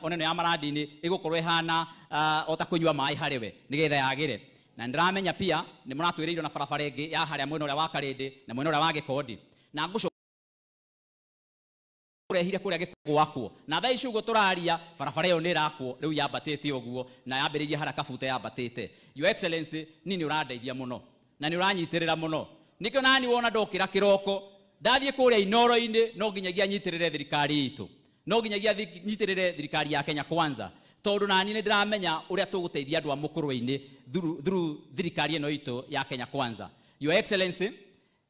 ona ĩno ya marandi-inĩ ĩgũkorwo ĩhana o ta kũnyua maĩ harĩ we nĩgetha yagĩre. Na nĩndĩramenya pia nĩ mũratwĩrĩirwo na barabara ĩngĩ ya harĩa mwena ũrĩa wa Karĩndĩ na mwena ũrĩa wa Gĩkondi, na ngũcoka ũrehire kũrĩa gwakwo, na thaa ici ũguo tũraria barabara ĩyo nĩ ĩrakwo rĩu yambatĩte ũguo na yambĩrĩirie harĩa Kabute yambatĩte. Your Excellency, niĩ nĩ ũrandeithia mũno na nĩ ũranyitĩrĩra mũno, nĩkĩo nani wona ndokĩra kĩroko ndathiĩ kũrĩa Inoro-inĩ no nginyagia nyitĩrĩre thirikari itũ, no nginyagia nyitĩrĩre thirikari ya Kenya Kwanza, tondũ nani nĩ ndĩramenya ũrĩa tũgũteithia andũ a Mũkũrwe-inĩ through thirikari ĩno itũ ya Kenya Kwanza. Your Excellency,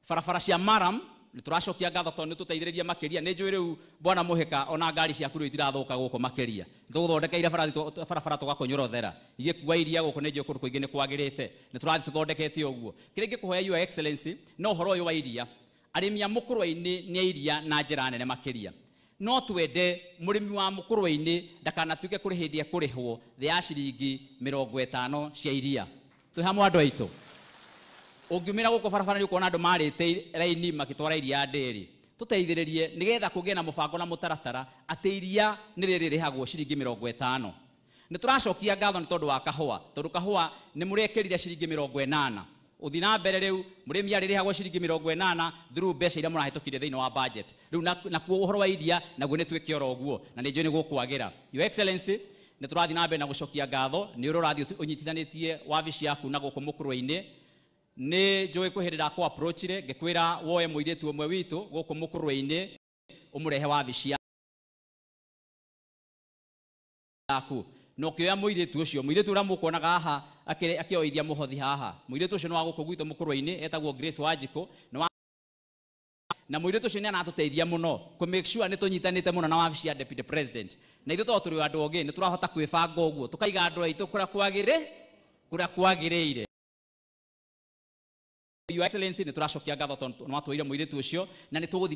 barabara cia Maram nĩ tũracokia ngatho tondũ nĩ tũteithĩrĩria makĩria. Nĩ njũĩ rĩu bwana Mũhĩka ona ngari ciaku rĩu itirathũka gũkũ makĩria, tũgũthondekeire barabara tũgakũnyorothera igĩkua iria gũkũ, nĩ njũĩ kũndũ kũingĩ nĩ kwagĩrĩte, nĩ tũrathiĩ tũthondekete ũguo. Kĩrĩa ingĩkũhoya Your Excellency no ũhoro ũyũ wa iria, arĩmi a Mũkũrwe-inĩ nĩ a iria na njĩra nene makĩria. No twende mũrĩmi wa Mũkũrwe-inĩ ndakanatuĩke kũrĩ hĩndĩ ekũrĩhwo thĩ ya ciringi 50 cia iria. Twĩ hamwe andũ aitũ. Ũngiumĩra gũkũ barabara nĩ ũkuona andũ marĩte raini makĩtwara iria ndĩri. Tũteithĩrĩrie nĩgetha kũgĩe na mũbango na mũtaratara atĩ iria nĩ rĩrĩ rĩrĩhagwo ciringi 50. Nĩ tũracokia ngatho nĩ tondũ wa kahũa, tondũ kahũa nĩ mũrekĩrire ciringi 80. Ũthiĩ na mbere rĩu mũrĩmi arĩrĩhagwo ciringi 80 through mbeca iria mũrahĩtũkirie thĩinĩ wa budget. Rĩu nakuo ũhoro wa iria naguo nĩ twĩke oro ũguo, na nĩ njũĩ nĩ gũkwagĩra. Your Excellency, nĩ tũrathiĩ na mbere na gũcokia ngatho nĩ ũrĩa ũrathiĩ ũnyitithanĩtie wabici yaku na gũkũ Mũkũrwe-inĩ. Nĩ njũĩ kwĩ hĩndĩ ndakũ approachire ngĩkwĩra woe mũirĩtu ũmwe witũ gũkũ Mũkũrwe-inĩ ũmũrehe wabici yaku, na ũkĩoya mũirĩtu ũcio, mũirĩtu ũrĩa mũkuonaga haha akĩoithia mũhothi haha, mũirĩtu ũcio nĩ wa gũkũ gwitũ Mũkũrwe-inĩ, etagwo Grace Wanjikũ, na mũirĩtu ũcio nĩ aratũteithia mũno kũ make sure nĩ tũnyitanĩte mũno na wabici ya Deputy President. Na ithuĩ tondũ tũrĩ andũ ogĩ nĩ tũrahota kwĩbanga ũguo, tũkaiga andũ aitũ kũrĩa kwagĩrĩire. Your Excellency, nĩ tũracokia ngatho tondũ nĩ watwĩire mũirĩtu ũcio, na nĩ tũgũthiĩ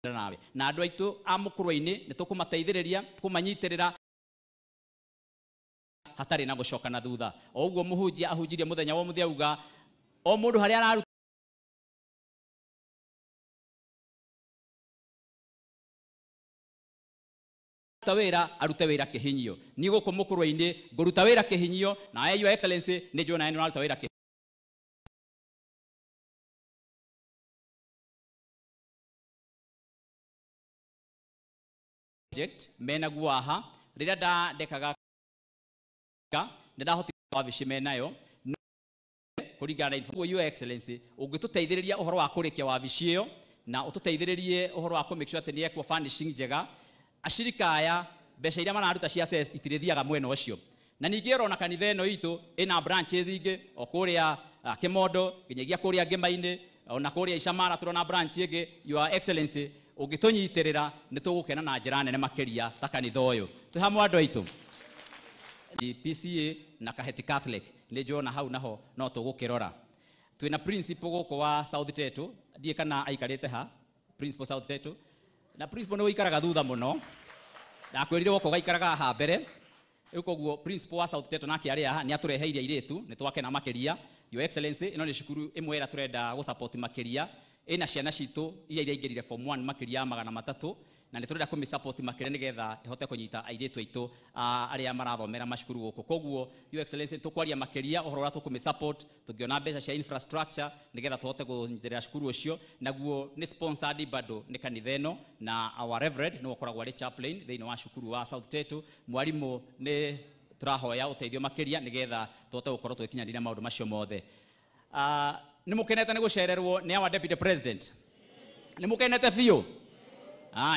nawe na andũ aitũ a Mũkũrwe-inĩ nĩ tũkũmateithĩrĩria, tũkũmanyitĩrĩra hatarĩ na gũcoka na thutha. O ũguo mũhunjia ahunjirie mũthenya wa ũmũthĩ auga o mũndũ harĩa araruta wĩra arute wĩra kĩhinyio. Niĩ gũkũ Mũkũrwe-inĩ ngũruta wĩra kĩhinyio, na Your Excellency nĩ njũĩ nawe nĩ ũraruta wĩra kĩhinyio. Project menaguo haha rĩrĩa ndandekaga nĩ ndahotire wabici menayo kũringana na info. Your Excellency, ũngĩtũteithĩrĩria ũhoro wa kũrĩkia wabici ĩyo na ũtũteithĩrĩrie ũhoro wa kũ make sure atĩ nĩ yekwo furnishing njega, acirika aya mbeca iria mararuta cia cess itirĩthiaga mwena ũcio. Na ningĩ ũrona kanitha ĩno itũ ĩna branches ingĩ o kũrĩa Kĩmondo nginyagia kũrĩa Ngĩma-inĩ, ona kũrĩa Icamara tũrona branch ĩngĩ. Your Excellency, ũngĩtũnyitĩrĩra nĩ tũgũkena na njĩra nene makĩria ta kanitha ũyũ. Twĩ hamwe andũ aitũ. PCA na Kaheti Catholic nĩ njũĩ hau naho no tũgũkĩrora. Twĩna principal gũkũ wa South Tetu, ndiĩ kana aikarĩte ha, principal South Tetu, na principal nĩ ũikaraga thutha mũno, ndakwĩrire gũkũ gaikaraga haha mbere. Rĩu koguo principal wa South Tetu nake arĩ haha nĩ atũreheire airĩtu, nĩ twakena makĩria. Your Excellency, ĩno nĩ cukuru ĩmwe ĩrĩa tũrenda gũ support makĩria, ĩna ciana citũ iria iraingĩrire form 1 makĩria ya 300, na nĩ tũrenda kũmĩ support makĩria nĩgetha ĩhote kũnyita airĩtu aitũ arĩa marathomera macukuru gũkũ. Koguo Your Excellency, tũkwaria makĩria ũhoro ũrĩa tũkũmĩ support tũngĩona mbeca cia infrastructure nĩgetha tũhote kũnyitĩrĩra cukuru ũcio, naguo nĩ sponsored bado nĩ kanitha ĩno, na our Reverend nĩwe ũkoragwo arĩ chaplain thĩinĩ wa cukuru wa South Tetu. Mwarimũ nĩ tũrahoya ũteithio makĩria nĩgetha tũhote gũkorwo tũgĩkinyanĩria maũndũ macio mothe. Nĩ mũkenete nĩ gũcererwo nĩ our Deputy President? Nĩ mũkenete biũ?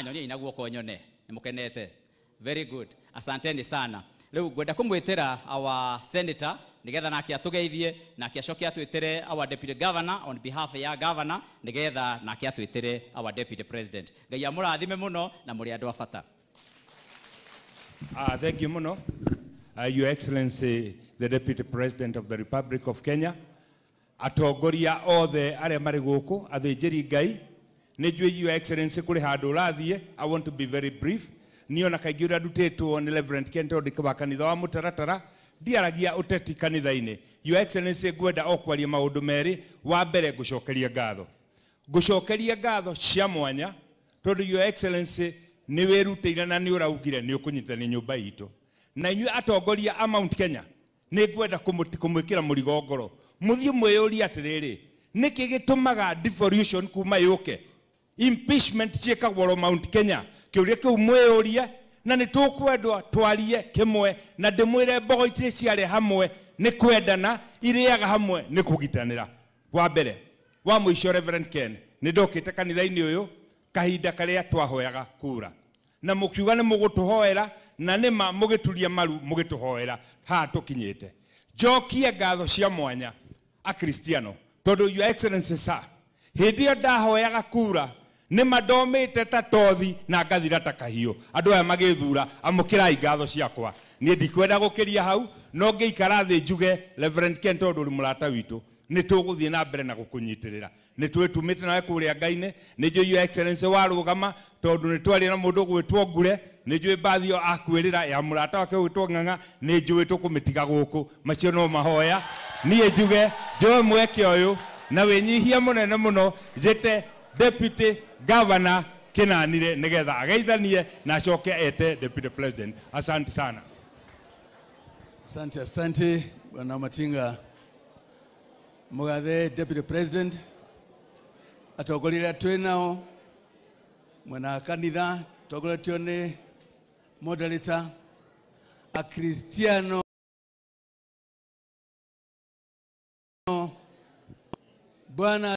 Nyonia ina guoko nyone. Nĩ mũkenete. Very good. Asanteni sana. Rĩu ngwenda kũmwĩtĩra our senator nĩgetha nake atũgeithie, nake acoke atwĩtĩre our deputy governor on behalf ya governor nĩgetha nake atwĩtĩre our deputy president. Ngai amũrathime mũno na mũrĩ andũ a bata. Thank you mũno. Your Excellency, the Deputy President of the Republic of Kenya, atongoria othe arĩa marĩ gũkũ, athĩnjĩri Ngai, nĩ njũĩ Your Excellency kũrĩ handũ ũrathiĩ. I want to be very brief. Niĩ ona kaingĩ ũrĩa ndutĩtwo nĩ Reverend Ken Tondĩ wa kanitha wa Mũtaratara, ndiaragia ũteti kanitha-inĩ. Your Excellency, ngwenda o kwaria maũndũ merĩ. Wa mbere, ngũcokeria ngatho. Ngũcokeria ngatho cia mwanya Tondu Your Excellency nĩ wĩrutĩire na nĩ ũraugire nĩ ũkũnyitithania nyũmba itũ. Na inyuĩ atongoria a Mount Kenya nĩ ngwenda kũmwĩkĩra mũrigo ngoro. Mũthiĩ mwĩyũrie atĩrĩrĩ, nĩkĩ gĩtũmaga devolution kuma yũke? Impeachment ciĩkagwo oro Mount Kenya. Kĩũria kĩu mwĩyũrie, na nĩ tũkwendwa twarie kĩmwe, na ndĩmwĩre mbogo itirĩ ciarĩa hamwe nĩ kwendana, irĩaga hamwe nĩ kũgitanĩra. Wa mbere, wa mũico Reverend Ken, nĩ ndokĩte kanitha-inĩ ũyũ kahinda karĩa twahoyaga kura, na mũkiuga nĩ mũgũtũhoera, na nĩma mũgĩturia maru mũgĩtũhoera haha tũkinyĩte. Njokie ngatho cia mwanya Akristiano, tondũ Your Excellency sir, hĩndĩ ĩyo ndahoyaga kura nĩ mandomĩte ta tothi na ngathira ta kahiũ. Andũ aya magĩthura, amũkĩrai ngatho ciakwa. Niĩ ndikwenda gũkĩria hau, no ngĩikara thĩ njuge Reverend Ken, tondũ ũrĩ mũrata witũ, nĩ tũgũthiĩ na mbere na gũkũnyitĩrĩra. Nĩ twĩtumĩte nawe kũrĩa Ngai-inĩ. Nĩ njũĩ Your Excellency warũgama, tondũ nĩ twaria na mũndũ ũgwĩtwo Ngure, nĩ njũĩ mbathi ĩyo akwĩrĩra ya mũrata wake ũgwĩtwo Ng'ang'a, nĩ njũĩ tũkũmĩtiga gũkũ. Macio no mahoya. Niĩ njuge njoe mweke ũyũ na wĩnyihia mũnene mũno, njĩte Deputy Governor Kĩnanire nĩgetha ageithanie na acoke ete Deputy President. Asante sana. Asante, asante Bwana Matinga. Mugathe Deputy President, atongoria arĩa twĩ nao mwena wa kanitha tongoretio nĩ moderator, Akristiano Bwana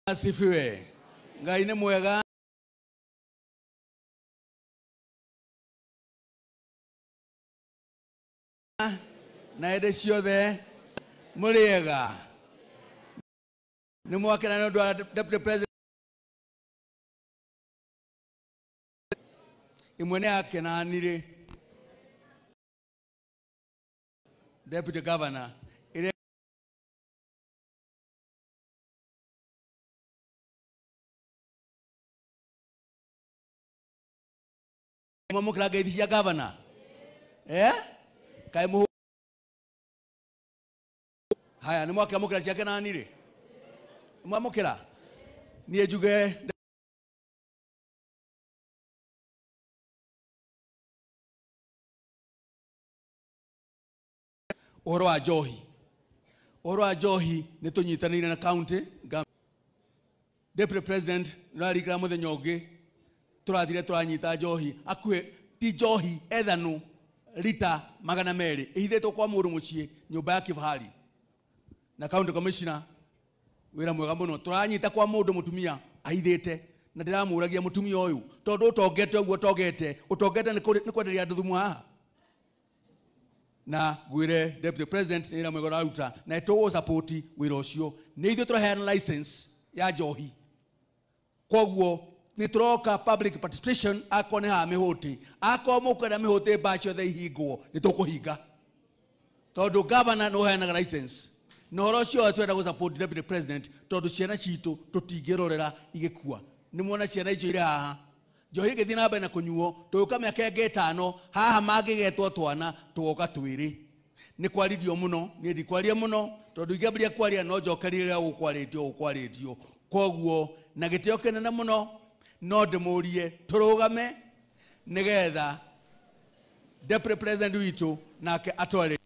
asifiwe. Ngai nĩ mwega na hĩndĩ ciothe mũrĩega. Nĩ mwakena nĩ ũndũ wa Deputy President. Ĩmwe nĩ yakenanire Deputy Governor ĩrĩa mwamũkĩra ngeithi cia governor. Kaĩ mũhũ haya nĩ mwakĩamũkĩra cia Kenani rĩ? Mwamũkĩra? Niĩ njuge ũhoro wa njohi. Ũhoro wa njohi nĩ tũnyitanĩire na county. Deputy President nĩararikana mũthenya ũngĩ tũrathire tũranyita njohi akuhĩ ti njohi ethano rita 200 ĩhithĩtwo kwa mũndũ mũciĩ nyũmba ya kifahari, na county commissioner wĩra mwega mũno tũranyita kwa mũndũ mũtumia ahithĩte, na ndĩramũragia mũtumia ũyũ tondũ ũtongete ũguo ũtongete ũtongete nĩ kwenderia andũ thumu haha. Na ngwĩre Deputy President nĩ wĩra mwega ũraruta na nĩtũgũ support wĩra ũcio. Nĩ ithuĩ tũraheana license ya njohi, koguo nĩ tũroka public participation. Akorwo nĩ haha mĩhũti, akorwo mũkwenda mĩhũti mbaa ciothe ihingwo nĩ tũkũhinga, tondũ governor nĩ ũheanaga license. Na ũhoro ũcio twenda gũ support Deputy President tondũ ciana citũ tũtingĩrorera igĩkua. Nĩ muona ciana icio irĩ haha, njohi ĩgĩthiĩ na mbere na kũnyuo, tũgũka mĩaka ĩngĩ 5 haha mangĩgetwo twana tũgoka twĩrĩ. Nĩ kwaririo mũno, niĩ ndikwaria mũno tondũ ingĩambĩrĩria kwaria no njokerie rĩrĩa gũkwarĩtio gũkwarĩtio. Koguo na gĩtĩo kĩnene mũno no ndĩmũrie tũrũgame nĩgetha Deputy President witũ nake atware.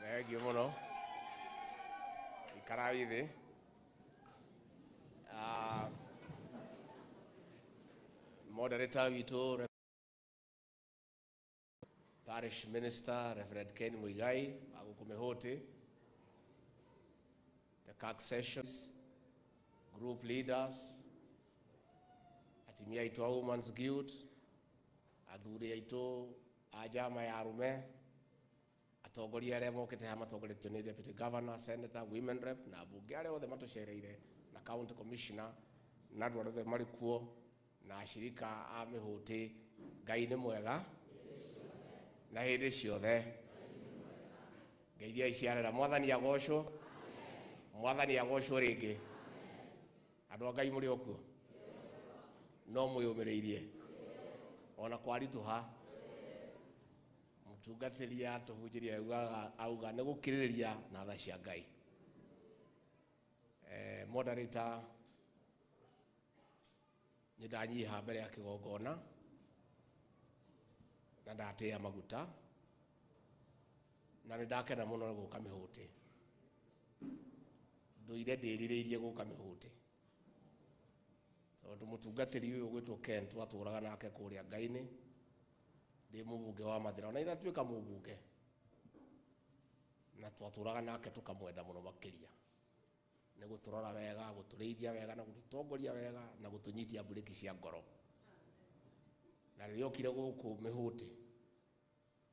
Thengiũ mũno. Ikarai thĩ. Moderator witũ, Parish Minister Reverend Ken Muigai wa gũkũ Mĩhũtĩ, the CAC sessions, group leaders, atumia aitũ a Women's Guild, athuri aitũ a njama ya arũme, atongoria arĩa mokĩte haha matongoretio nĩ Deputy Governor, Senator, Women Rep na ambunge arĩa othe matũcereire na County Commissioner na andũ arĩa othe marĩ kuo na ashirika a Mĩhũtĩ. Ngai nĩ mwega na hĩndĩ ciothe. Ngeithia iciarĩra. Mwathani agocwo, Mwathani agocwo rĩngĩ. Andũ a Ngai mũrĩ o kuo? No mwĩyũmĩrĩirie ona kwaritũha mũtungatĩri atũhunjĩria augaga auga nĩ gũkirĩrĩria na tha cia Ngai. Moderator nĩ ndanyiha mbere ya kĩgongona na ndatĩa maguta na nĩ ndakena mũno nĩ gũka Mĩhũtĩ. Ndũire ndĩrirĩirie gũka Mĩhũtĩ tondũ mũtungatĩri ũyũ ũgwĩtwo Ken twatũraga nake kũrĩa Ngai-inĩ, ndĩ mũmbunge wa Mathĩra ona itatuĩka mũmbunge, na twatũraga nake tũkamwenda mũno makĩria nĩ gũtũrora wega, gũtũrĩithia wega na gũtũtongoria wega na gũtũnyitia mburĩki cia ngoro. Na rĩrĩa okire gũkũ Mĩhũtĩ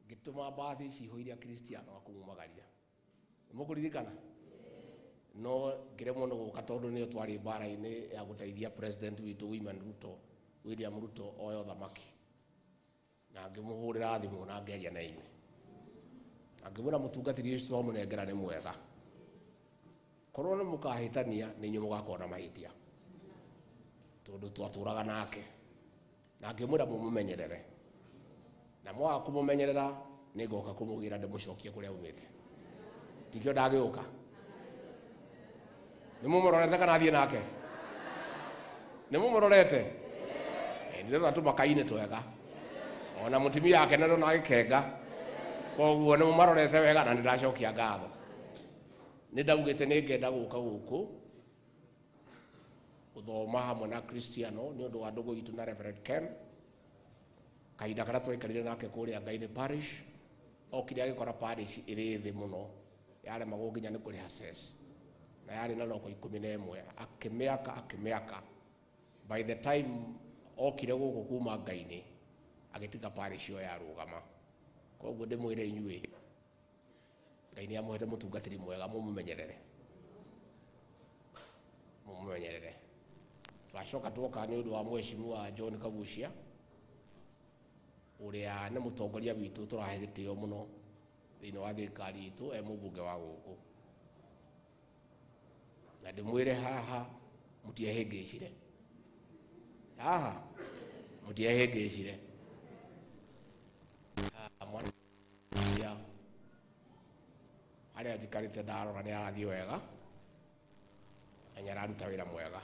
ngĩtũma mbathi cihũire Akristiano a kũmumagaria. Nĩmũkũririkana? No ngĩremwo nĩ gũka tondũ nĩyo twarĩ mbara-inĩ ya gũteithia president witũ William Ruto, William Ruto oe ũthamaki. Na ngĩmũhũrĩra thimũ na ngĩaria na inyuĩ. Na ngĩmwĩra mũtungatĩri ũcio twamũnengera nĩ mwega. Korwo nĩ mũkahĩtania nĩ inyuĩ mũgakorwo na mahĩtia. Tondũ twatũraga nake. Na ngĩmwĩra mũmũmenyerere. Na mwaga kũmũmenyerera nĩ ngoka kũmũgĩra ndĩmũcokie kũrĩa aumĩte. Tikĩo ndagĩũka. Nĩ mũmũrorete kana thiĩ nake? Nĩ mũmũrorete? Ndĩrona tũmakainĩ twega. Ona mũtumia wake nĩ ndona agĩkenga. Koguo nĩ mũmarorete wega na nĩ ndacokia ngatho. Nĩ ndaugĩte nĩ ngenda gũka gũkũ gũthoma hamwe na Kristiano nĩ ũndũ wa ndũgũ itũ na Reverend Ken. Kahinda karĩa twaikarire nake kũrĩa Ngai-inĩ parish, okire agĩkora parish ĩrĩ thĩ mũno, yaremagwo nginya nĩ kũrĩha cess. Na yarĩ na roko 11, akĩmĩaka akĩmĩaka. By the time okire gũkũ kuma Ngai-inĩ, agĩtiga parish ĩyo yarũgama. Koguo ndĩmwĩre inyuĩ, Ngai nĩ amũhete mũtungatĩri mwega, mũmũmenyerere. Mũmũmenyerere. Twacoka twoka nĩ ũndũ wa mheshimiwa John Kagucia, ũrĩa nĩ mũtongoria witũ tũrahe gĩtĩo mũno thĩinĩ wa thirikari itũ, e mũmbunge wa gũkũ. Na ndĩmwĩre haha mũtiehĩngĩcire. Haha mũtiehĩngĩcire. Mwana harĩa njikarĩte ndarora nĩ arathiĩ wega na nĩ araruta wĩra mwega.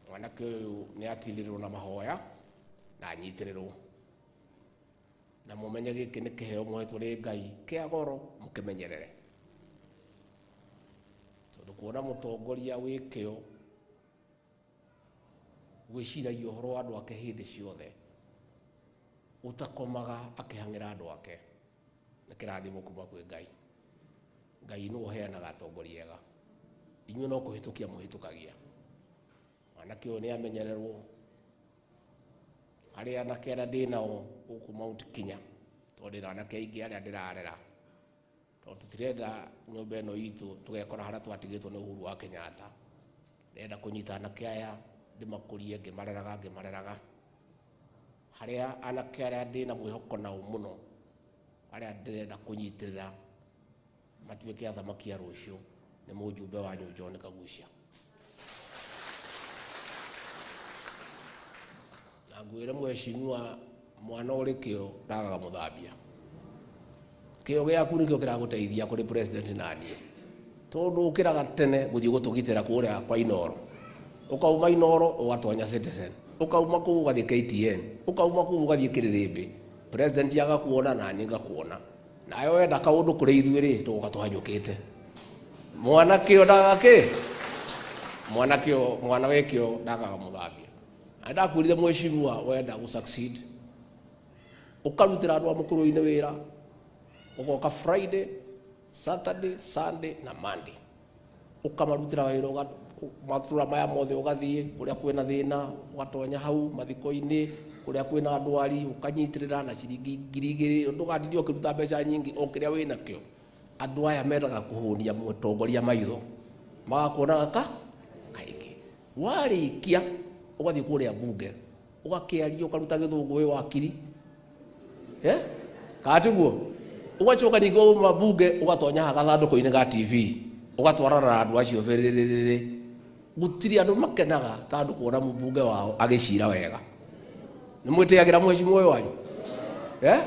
Mwanake ũyũ nĩ atirĩrwo na mahoya na anyitĩrĩrwo. Na mũmenye gĩkĩ nĩ kĩheo mũhetwo nĩ Ngai kĩa goro, mũkĩmenyerere. Tondũ kuona mũtongoria wĩ kĩo gwĩciragia ũhoro wa andũ ake hĩndĩ ciothe, ũtakomaga akĩhang'ĩra andũ ake, nĩ kĩrathimo kuma kwĩ Ngai. Ngai nĩwe ũheanaga atongoria ega, inyuĩ no kũhĩtũkia mũhĩtũkagia. Mwanake ũyũ nĩ amenyererwo. Harĩa anake arĩa ndĩ nao gũkũ Mount Kenya, tondũ ndĩna anake aingĩ arĩa ndĩrarera, tondũ tũtirenda nyũmba ĩno itũ tũgekora harĩa twatigĩtwo nĩ Uhuru wa Kenyatta. Ndĩrenda kũnyita anake aya ndĩmakũrie ngĩmareraga ngĩmareraga. Harĩa anake arĩa ndĩna mwĩhoko nao mũno, arĩa ndĩrenda kũnyitĩrĩra matuĩke athamaki a rũciũ, nĩ mũjumbe wanyu John Kagucia. Na ngwĩre mheshimiwa, mwana ũrĩ kĩo ndagaga mũthambia. Kĩo gĩaku nĩkĩo kĩragũteithia kũrĩ president na niĩ. Tondũ ũkĩraga tene gũthiĩ gũtũgitĩra kũrĩa kwa Inooro. Ũkauma Inooro ũgatonya Citizen, ũkauma kũu ũgathiĩ KTN, ũkauma kũu ũgathiĩ Kĩrĩrĩmbĩ. President agakuona na niĩ ngakuona. Nawe wenda kaũndũ kũrĩ ithuĩ rĩ, tũgoka tũhanyũkĩte. Mwana kĩo ndagaga kĩ? Mwana kĩo, mwana wĩ kĩo ndagaga mũthambia. Na ndakwĩrire mheshimiwa, wenda gũ succeed, ũkarutĩra andũ a mũkũrũ-inĩ wĩra, ũgoka Friday, Saturday, Sunday na Monday. Ũkamarutĩra wĩra, matũra maya mothe ũgathiĩ kũrĩa kwĩna thĩna, ũgatonya hau mathiko-inĩ, kũrĩa kwĩna ndwari, ũkanyitĩrĩra na ciringi 2000, ndũgatinde ũkĩruta mbeca nyingĩ o kĩrĩa wĩnakĩo. Andũ aya mendaga kũhũnia mũtongoria maitho, magakuonaga ka kaingĩ. Warĩkia ũgathiĩ kũrĩa mbunge, ũgakĩaria, ũkaruta gĩthũngũ wĩ wakiri. Kana tiguo? Ũgacoka ningĩ wauma mbunge ũgatonya haha gathandũkũ-inĩ ga TV, ũgatwarana na andũ acio bĩrĩrĩrĩrĩ. Gutiri andu makenaga ta andu kuona mubunge wao agicira wega. Ni mwitiagira mheshimiwa uyu wanyu? Eh?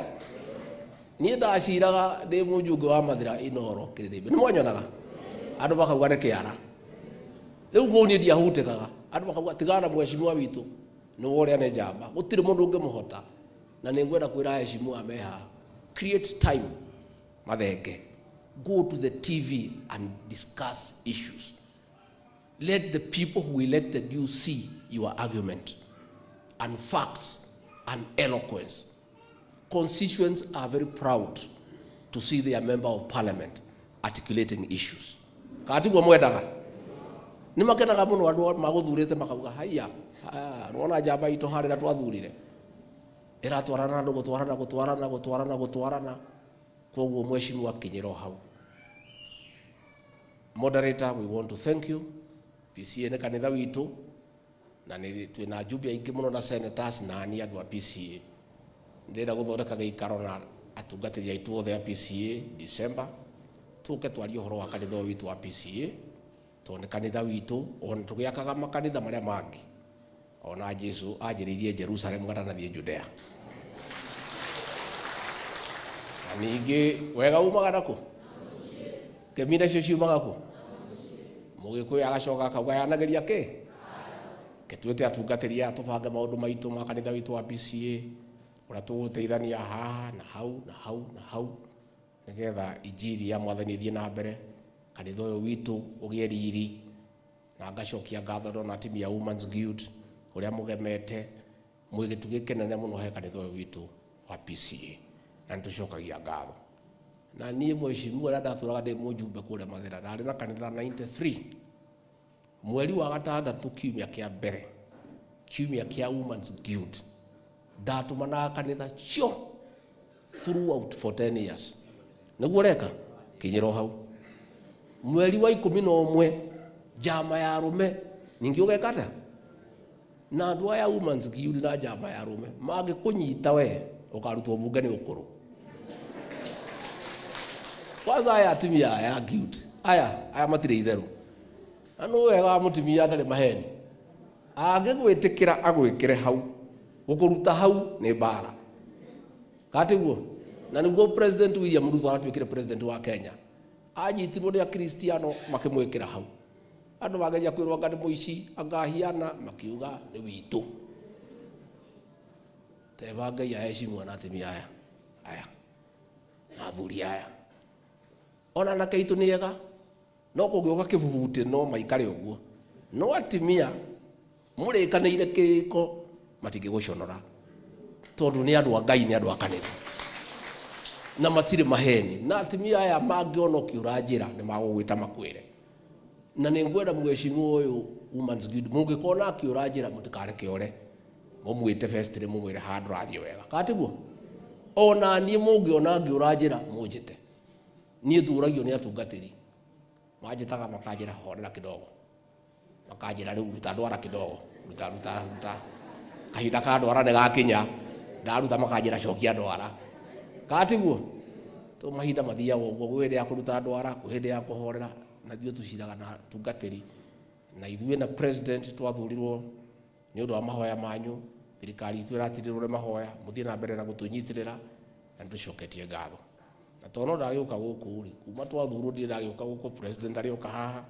Niĩ ndaciraga ndĩ mũjunge wa Mathira Inoro Kĩrĩthĩmbe. Nĩ mwanyonaga? Andũ makauga nĩ kĩara. Rĩu kũu niĩ ndiahutĩkaga. Andũ makauga tigana na mheshimiwa witũ nĩ ũrĩa nĩ njamba. Gũtirĩ mũndũ ũngĩmũhota. Na nĩ ngwenda kwĩra heshimiwa me haha. Create time mathenge. Go to the TV and discuss issues. Let the people who elected you see your argument and facts and eloquence. Constituents are very proud to see their member of parliament articulating issues. Katiguo mwendaga? Nĩ makenaga mũno andũ magũthurĩte makauga haiya, nĩwona njamba itũ harĩa na twathurire. Ĩratwarana andũ gũtwarana gũtwarana gũtwarana gũtwarana. Koguo mheshimiwa kinyĩra o hau. Moderator, we want to thank you. PCA nĩ kanitha witũ na nĩ twĩna njumbe aingĩ mũno na senators na ni andũ a PCA. Ndĩrenda gũthondeka gĩikaro na atungatĩri aitũ othe a PCA December. Tũke twarie ũhoro wa kanitha ũyũ witũ wa PCA tondũ nĩ kanitha witũ ona tũgĩakaga makanitha marĩa mangĩ. Ona Jesu anjĩrĩirie Jerusalem atanathiĩ Judea. Na ningĩ wega umaga nakũ? Kĩmira icio ciumaga kũ? Mũgĩkũyũ agacoka akauga yanagĩria kĩ? Ke tuĩte atungatĩri aya tũbange maũndũ maitũ ma kanitha witũ wa PCA ũrĩa tũgũteithania haha na hau na hau na hau nĩgetha injiri ya mwathani ĩthiĩ na mbere, kanitha ũyũ witũ ũgĩe riri. Na ngacokia ngatho ndona timu ya Women's Guild ũrĩa mũgemete mwĩ gĩtugĩ kĩnene mũno he kanitha ũyũ witũ wa PCA na nĩtũcokagia ngatho. Na niĩ mheshimiwa ũrĩa ndatũraga ndĩ mũjumbe kũrĩa Mathĩra ndarĩ na kanitha 93 mweri wa gatandatũ kiumia kĩa mbere kiumia kĩa Women's Guild ndatũmanaga kanitha cio throughout for 10 years. Nĩguo ũreka kinyĩra o hau. Mweri wa 11 njama ya arũme ningĩ ũgeka atĩa? Na andũ aya Women's Guild na njama ya arũme mangĩkũnyita we ũkarutwo bunge nĩ ũkũrũ. Kwanza aya atumia aya guild aya matirĩ itherũ. Na nĩ wega wa mũtumia ndarĩ maheni. Angĩgwĩtĩkĩra agwĩkĩre hau, gũkũruta hau nĩ mbara. Katiguo? Na nĩguo President William Ruto aratuĩkire president wa Kenya. Anyitirwo nĩ akristiano makĩmwĩkĩra hau. Andũ mageria kwĩrwo anga nĩ mũici, anga ahiana, makiuga nĩ witũ. Teba Ngai aheshimiwa na atumia aya. Aya. Na athuri aya. Ona anake aitũ nĩ ega, no kũngĩũka kĩbubutĩ no maikare ũguo. No atumia mũrĩkanĩire kĩrĩko matingĩgũconora. Tondũ nĩ andũ a Ngai, nĩ andũ a kanitha. Na matirĩ maheni. Na atumia aya mangĩona ũkĩũra njĩra nĩ magũgwĩta makwĩre. Na nĩ ngwenda mheshimiwa ũyũ Women's Guild mũngĩkona akĩũra njĩra mũtikareke ore. Mũmwĩte festire mũmwĩre handũ rathiĩ wega. Katiguo? Ona niĩ mũngĩona ngĩũra njĩra mũnjĩte. Niĩ thuragio nĩ atungatĩri. Manjĩtaga makanjĩra horera kidogo. Makanjĩra rĩu ruta ndwara kidogo. Ruta ruta ruta. Kahinda ka ndwara nĩ gakinya. Ndaruta makanjĩra cokia ndwara. Katiguo? To mahinda mathiaga ũguo, gwĩ hĩndĩ ya kũruta ndwara, kwĩ hĩndĩ ya kũhorera, na ithuĩ tũciraga na atungatĩri. Na ithuĩ na president twathurirwo nĩ ũndũ wa mahoya manyu, thirikari itũ ĩratirĩrwo nĩ mahoya, mũthiĩ na mbere na gũtũnyitĩrĩra, na nĩtũcoketie ngatho. Na tondũ no ndagĩũka gũkũ rĩ, kuma twathurwo ndirĩ ndagĩũka gũkũ, president arĩũka haha,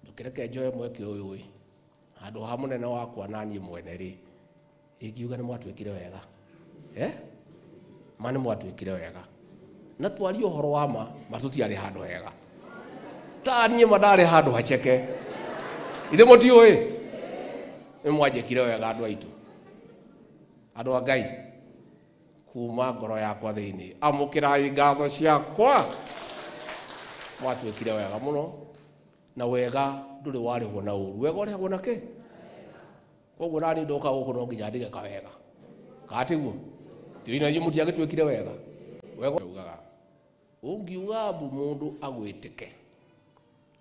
ndũkĩreke njoe mweke ũyũ ĩ, handũ ha mũnene wakwa na niĩ mwene rĩ, ingiuga nĩ mwatwĩkire wega. Eh? Ma nĩ mwatwĩkire wega. Na twarie ũhoro wa ma, ma tũtiarĩ handũ hega. Ta niĩ ma ndarĩ handũ haceke. Ithe mũtiũĩ? Nĩ mwanjĩkire wega andũ aitũ. Andũ a Ngai, kuma ngoro yakwa thĩinĩ, amũkĩrai ngatho ciakwa. Mwatwĩkire wega mũno, na wega ndũrĩ warĩhwo na ũru. Wega ũrĩhagwo na kĩ? Koguo nani ndoka gũkũ no nginya ndige kawega. Katiguo? Tiũĩ na inyuĩ mũtiagĩtwĩkire wega. Wega ugaga, ũngiuga mbu mũndũ agwĩtĩke,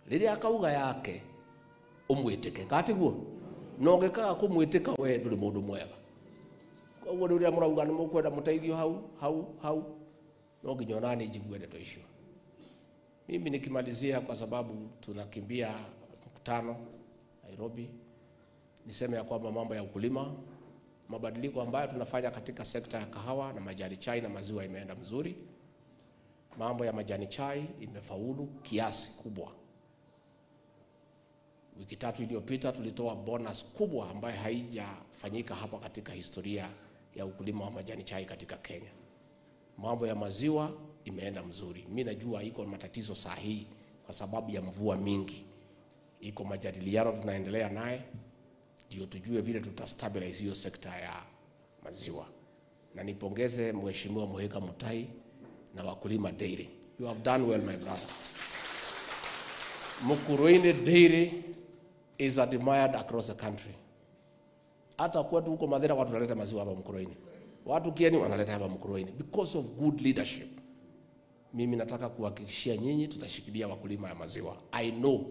rĩrĩa akauga yake ũmwĩtĩke. Katiguo? Na ũngĩkaga kũmwĩtĩka we ndũrĩ mũndũ mwega. Koguo rĩu rĩrĩa mũrauga nĩ mũkwenda mũteithio hau hau hau, no nginya ona niĩ njigue ndeto icio. Mimi nikimalizia, kwa sababu tunakimbia mkutano, Nairobi. Niseme ya kwamba mambo ya ukulima, mabadiliko ambayo tunafanya katika sekta ya kahawa na majani chai na maziwa imeenda mzuri. Mambo ya majani chai imefaulu kiasi kubwa. Wiki tatu iliyopita tulitoa bonus kubwa ambayo haijafanyika hapa katika historia ya ukulima wa majani chai katika Kenya. Mambo ya maziwa imeenda mzuri. Mimi najua iko matatizo sahihi kwa sababu ya mvua mingi. Iko majadiliano tunaendelea naye ndio tujue vile tutastabilize hiyo sekta ya maziwa. Na nipongeze Mheshimiwa Muhika Mutai na Wakulima Dairy. You have done well, my brother. Mukurweini Dairy is admired across the country. Hata kwetu huko Mathira watu wanaleta maziwa hapa Mukurweini. Watu Kieni wanaleta hapa Mukurweini because of good leadership. Mimi nataka kuhakikishia nyinyi tutashikilia wakulima ya maziwa. I know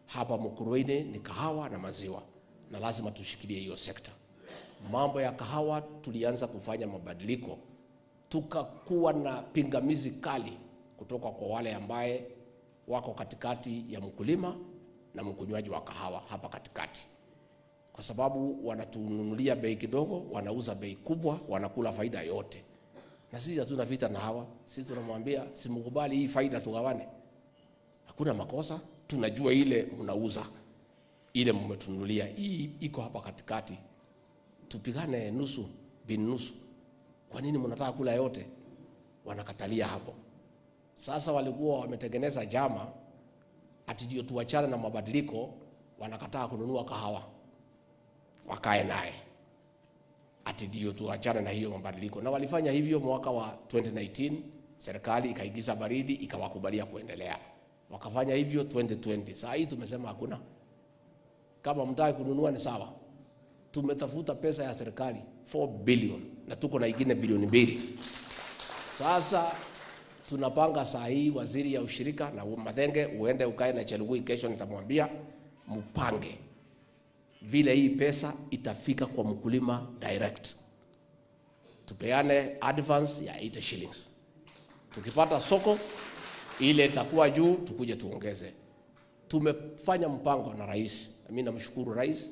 hapa Mukurweini ni kahawa na maziwa na lazima tushikilie hiyo sekta. Mambo ya kahawa tulianza kufanya mabadiliko, tukakuwa na pingamizi kali kutoka kwa wale ambaye wako katikati ya mkulima na mkunywaji wa kahawa hapa katikati, kwa sababu wanatununulia bei kidogo, wanauza bei kubwa, wanakula faida yote. Na sisi hatuna vita na hawa, sisi tunamwambia simkubali hii faida, tugawane. Hakuna makosa, tunajua ile mnauza, ile mmetununulia, hii iko hapa katikati, tupigane nusu bin nusu. Kwa nini mnataka kula yote? Wanakatalia hapo. Sasa walikuwa wametengeneza jama ati ndio tuachane na mabadiliko, wanakataa kununua kahawa, wakae naye ati ndio tuachane na hiyo mabadiliko. Na walifanya hivyo mwaka wa 2019, serikali ikaigiza baridi ikawakubalia kuendelea. Wakafanya hivyo 2020. Saa hii tumesema hakuna. Kama mtaki kununua ni sawa. Tumetafuta pesa ya serikali 4 billion na tuko na ingine bilioni 2. Sasa tunapanga saa hii waziri ya ushirika na Mathenge uende ukae na Chelugui kesho, nitamwambia mpange vile hii pesa itafika kwa mkulima direct. Tupeane advance ya 80 shillings. Tukipata soko ile itakuwa juu, tukuje tuongeze. Tumefanya mpango na rais. Mimi namshukuru rais,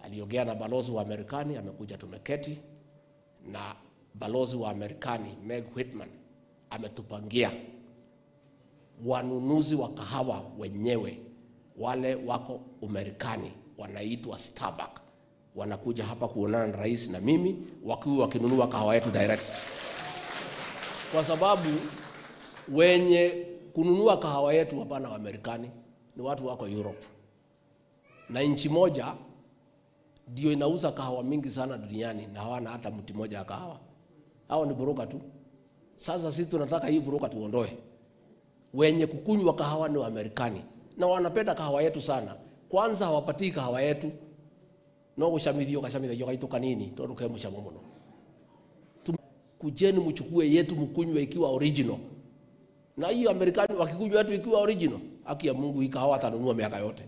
aliongea na balozi wa Marekani, amekuja tumeketi na balozi wa Marekani Meg Whitman, ametupangia wanunuzi wa kahawa wenyewe wale wako Umarekani wanaitwa Starbucks, wanakuja hapa kuonana na rais na mimi wakiwa wakinunua kahawa yetu direct, kwa sababu wenye kununua kahawa yetu hapana wa Marekani, ni watu wako Europe, na nchi moja ndio inauza kahawa mingi sana duniani na hawana hata mti moja wa kahawa. Hao ni buroka tu. Sasa sisi tunataka hii buroka tuondoe. Wenye kukunywa kahawa ni Waamerikani na wanapenda kahawa yetu sana. Kwanza hawapatii kahawa yetu no gucamithio gacamithagio gaitu kanini tondu ke mucamo muno. Kujeni mchukue yetu mkunywe ikiwa original. Na hiyo Amerikani wakikunywa yetu ikiwa original, haki ya Mungu hii kahawa atanunua miaka yote.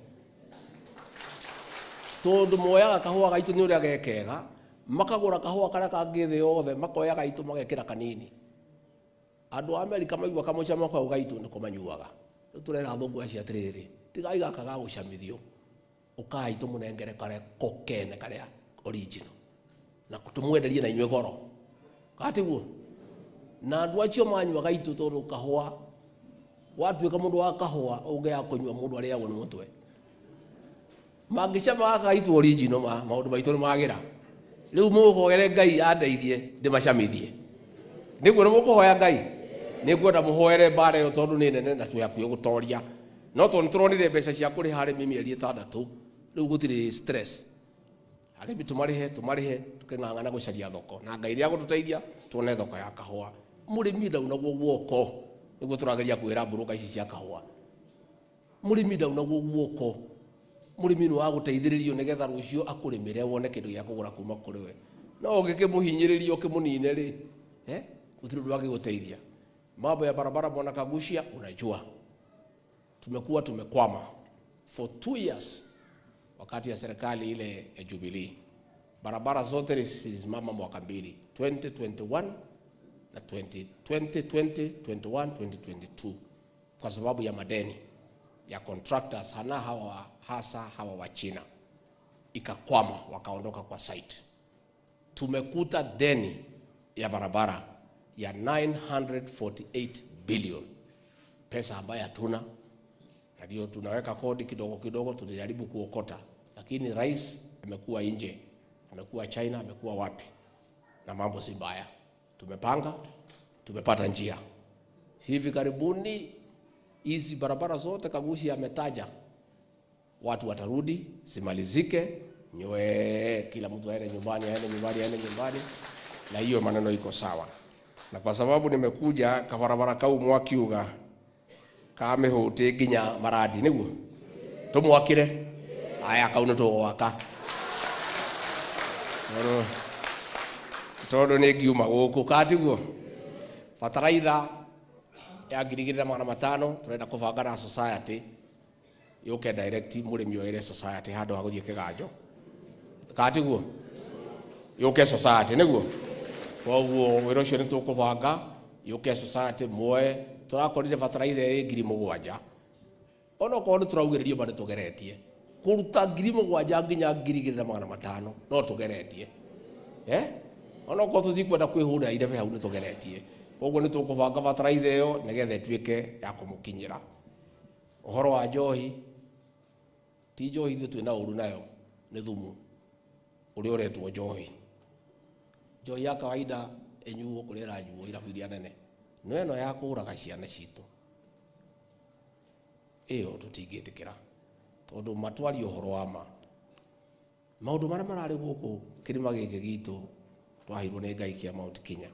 Tondu moyaga kahawa gaitu ni uria gekega, makagura kahawa karia kangi thi yothe, makoya gaitu magekira kanini. Andu a Amerika maigua kamucamo kau gaitu niko manyuaga. Riu turera athungu acio atiriri, tigai gaka ga gucamithio, ukai tumunengere karia ko kene karia original, na tumwenderie na inyue goro. Katiguo na andu acio manyua gaitu tondu kahua watuika mundu wa kahua ungia kunyua mundu ariagwo ni mutwe. Mangicama gaka gaitu original ma maundu maitu ni magira. Riu muhoere Ngai andeithie ndimacamithie. Niguo ni mukuhoya Ngai, niguo muhoere mbara iyo tondu ni nene na twi hakuhi gutoria. No tondu turonire mbeca cia kuriha arimi mieri 6 riu gutiri stress. Arimi tumarihe tuking'ang'ana gucaria thoko na Ngai nĩagũtũteithia tuone thoko ya kahũa. Mũrĩmi ndaunagwo guoko, nĩguo tũrageria kwĩra mburuka ici cia kahũa. Mũrĩmi ndaunagwo guoko, mũrĩmi nĩ wa gũteithĩrĩrio nĩgetha rũciũ akũrĩmĩre wone kĩndũ gĩa kũgũra kuma kũrĩ we. No ũngĩkĩmũhinyĩrĩria ũkĩmũnine rĩ, gũtirĩ ũndũ angĩgũteithia. Mambo ya barabara, Bwana Kaguchia, unajua tumekuwa tumekwama for 2 years wakati ya serikali ile ya Jubilee. Barabara zote zilisimama mwaka 2, 2021 na 2020, 21, 2022 kwa sababu ya madeni. ya contractors hana hawa, hasa hawa wa China ikakwama, wakaondoka kwa site. Tumekuta deni ya barabara ya 948 billion, pesa ambayo hatuna, na ndio tunaweka kodi kidogo kidogo, tunajaribu kuokota, lakini rais amekuwa nje, amekuwa China, amekuwa wapi, na mambo si mbaya. Tumepanga, tumepata njia. Hivi karibuni hizi barabara zote Kagushi ametaja, watu watarudi, zimalizike, nywe, kila mtu aende nyumbani, aende nyumbani, aende nyumbani, na hiyo maneno iko sawa. Na kwa sababu nimekuja kabarabara kau mwakiuga kamĩhũtĩ nginya maradi nĩguo tũmwakĩre aya kau nĩ tũgwaka tondũ nĩ ngiuma gũkũ katiguo bataraitha ya 2500 tũrenda kũbanga na society yũke direct mũrĩmi oere society handũ ha gũthiĩ kĩganjo katiguo yũke society nĩguo koguo wĩra ũcio nĩ tũkũbanga yũke society muoe tũrakorire bataraitha ĩ 7,000 onokorwo nĩ tũraugĩrĩrio ma nĩ tũgeretie kũruta 7,000 nginya 2,500 no tũgeretie onokorwo tũtikwenda kwĩhũrĩra irebe hau nĩ tũgeretie koguo nĩ tũkũbanga bataraitha ĩyo nĩgetha ĩtuĩke ya kũmũkinyĩra. Ũhoro wa njohi, ti njohi ithuĩ twĩna ũru nayo, nĩ thumu ũrĩa ũretwo njohi. Njohi ya kawaida ĩnyuo kũrĩa ĩranyuo irabu iria nene, no ĩno ya kũũraga ciana citũ ĩyo tũtingĩtĩkĩra, tondũ matwaria ũhoro wa ma. Maũndũ marĩa mararĩ gũkũ kĩrĩma gĩkĩ gitũ twaheirwo nĩ Ngai kĩa Mount Kenya,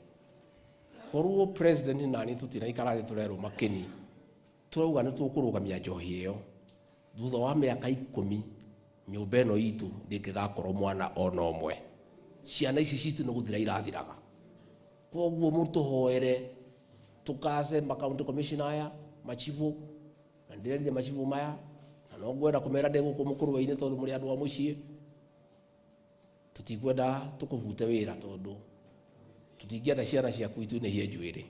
korwo president nani tũtinaikara thĩ tũrerwo makĩni tũrauga nĩ tũkũrũgamia njohi ĩyo thutha wa mĩaka 10 nyũmba ĩno itũ ndĩngĩgakorwo mwana ona ũmwe. Ciana ici citũ nĩ gũthira irathiraga. Koguo mũtũhoere tukaze ma county commissioner aya machifu, na ndĩrerire machifu maya na no ngwenda kũmera ndĩ gũkũ mũkũrwe-inĩ tondũ mũrĩ andũ a mũciĩ, tũtikwenda tũkũbute wĩra tondũ tũtingĩenda ciana ciaku itunĩhie njuĩrĩ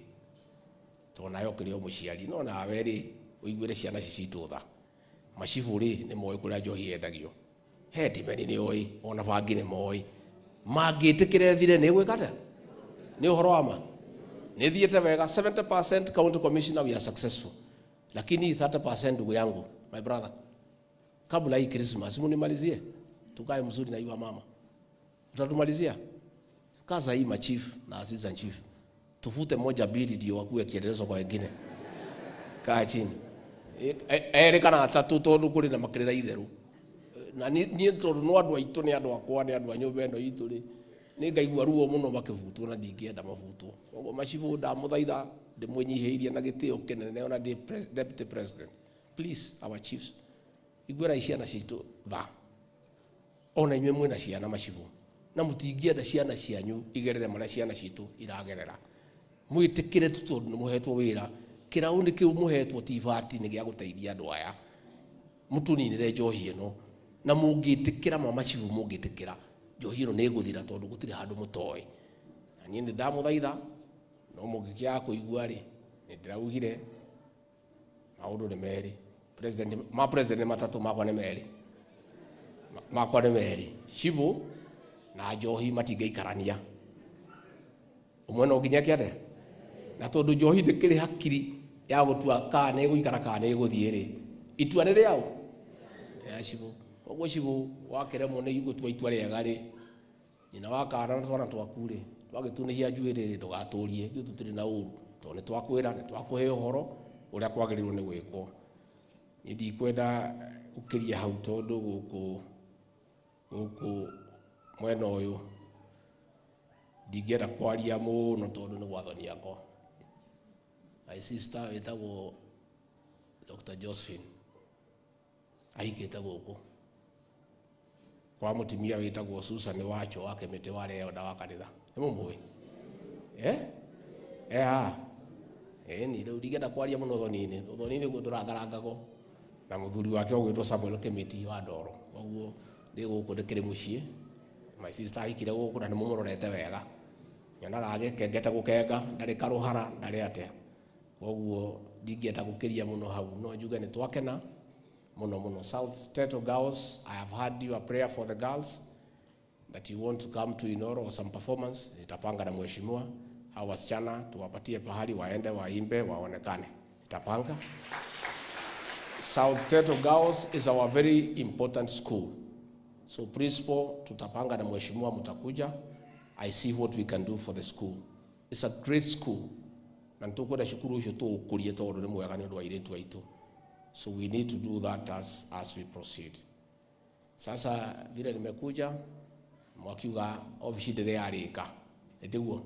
tondũ nawe ũkĩrĩ o mũciari, no nawe rĩ ũiguĩre ciana ici citũ tha. Machifu rĩ nĩ moĩ kũrĩa njohi yendagio, headman nĩ oĩ, ona bangi nĩ moĩ, mangĩtĩkĩra ĩthire nĩ ĩgwĩka atĩa? Nĩ ũhoro wa ma nĩ thiĩte wega 70% county commissioner we are successful, lakini 30% ndugu yangu, my brother, kabla hii Christmas munimalizie tukae mzuri na yua mama, utatumalizia kaza hii machief na assistant chief, tufute moja mbili ndio wakuwe kielelezo kwa wengine. Kaa chini ere kana atatu tondu kuri na makirira itheru na ni tondu no andu aitu ni andu akwa ni andu a nyumba ino itu ri ni ngaigua ruo muno makibutwo na ndingienda mabutwo. Koguo machifu ndamuthaitha ndimwinyihiirie na gitio kinene ona ndi deputy president, please our chiefs, iguĩrai ciana citũ tha, ona inyuĩ mwĩna ciana machifu na mutingienda ciana cianyu igerere maria ciana citũ iragerera. Mwĩtĩkĩre tu tondũ nĩ mũhetwo wĩra, kĩraũni kĩu mũhetwo ti ibati nĩ gĩa gũteithia andũ aya, mũtũninĩre njohi ĩno na mũngĩtĩkĩra ma machifu, mũngĩtĩkĩra njohi ĩno nĩ ĩgũthira tondũ gũtirĩ handũ mũtoĩ. Na niĩ nĩ ndamũthaitha no mũngĩkĩaga kũigua rĩ, nĩ ndĩraugire maũndũ nĩ merĩ, president ma president nĩ matatũ, makwa nĩ merĩ, makwa nĩ merĩ, chifu na njohi matingĩikarania, ũmwe no nginya eke atĩa? Na tondũ njohi ndĩkĩrĩ hakiri ya gũtua kana nĩ ĩgũikara kana nĩ ĩgũthiĩ rĩ, itua nĩ rĩaũ ya chifu. Koguo chifu wakĩremwo nĩ gũtua itua rĩega rĩ, nyina wa kana na twana twaku rĩ, twagĩtunĩhia njuĩrĩ rĩ, ndũgatũrie, ithuĩ tũtirĩ na ũru tondũ nĩ twakwĩra, nĩ twakũhe ũhoro ũrĩa kwagĩrĩirwo nĩ gwĩkwo. Niĩ ndikwenda gũkĩria hau tondũ gũkũ mwena ũyũ ndingĩenda kwaria mũno tondũ nĩ gwathani akwa. My sister wĩtagwo Dr. Josephine ahikĩte gũkũ kwa mũtumia wĩtagwo Susan Wacho wa Kĩmĩtĩ warĩ elder wa kanitha, nĩ mũmũĩ? Haha ni rĩu ndingĩenda kwaria mũno ũthoni-inĩ, ũthoni-inĩ guo ndũrangarangagwo na mũthuri wake ũgwĩtwo Samuel Kĩmĩti wa Ndoro. Koguo ndĩ gũkũ ndĩkĩrĩ mũciĩ, my sister ahikire gũkũ na nĩ mũmũrorete wega, nyonaga agĩkengete gũkenga, ndarĩ karũhara, ndarĩ atĩa. Koguo ndingĩenda gũkĩria mũno hau, no njuge nĩ twakena Muno muno. South Teto girls, I have heard your prayer for the girls that you want to come to Inoro or some performance. Nitapanga na mheshimiwa hao wasichana tuwapatie pahali waende waimbe waonekane. Nitapanga. South Teto Girls is our very important school. So principal, tutapanga na mheshimiwa mtakuja. I see what we can do for the school. It's a great school. Na nitukwenda cukuru ucio tuukurie tondu ni mwega ni undu wa airitu aitu. So we need to do that as we proceed. Sasa vile nimekuja mwakiuga ofici ndĩrĩ yarĩka. Nĩguo.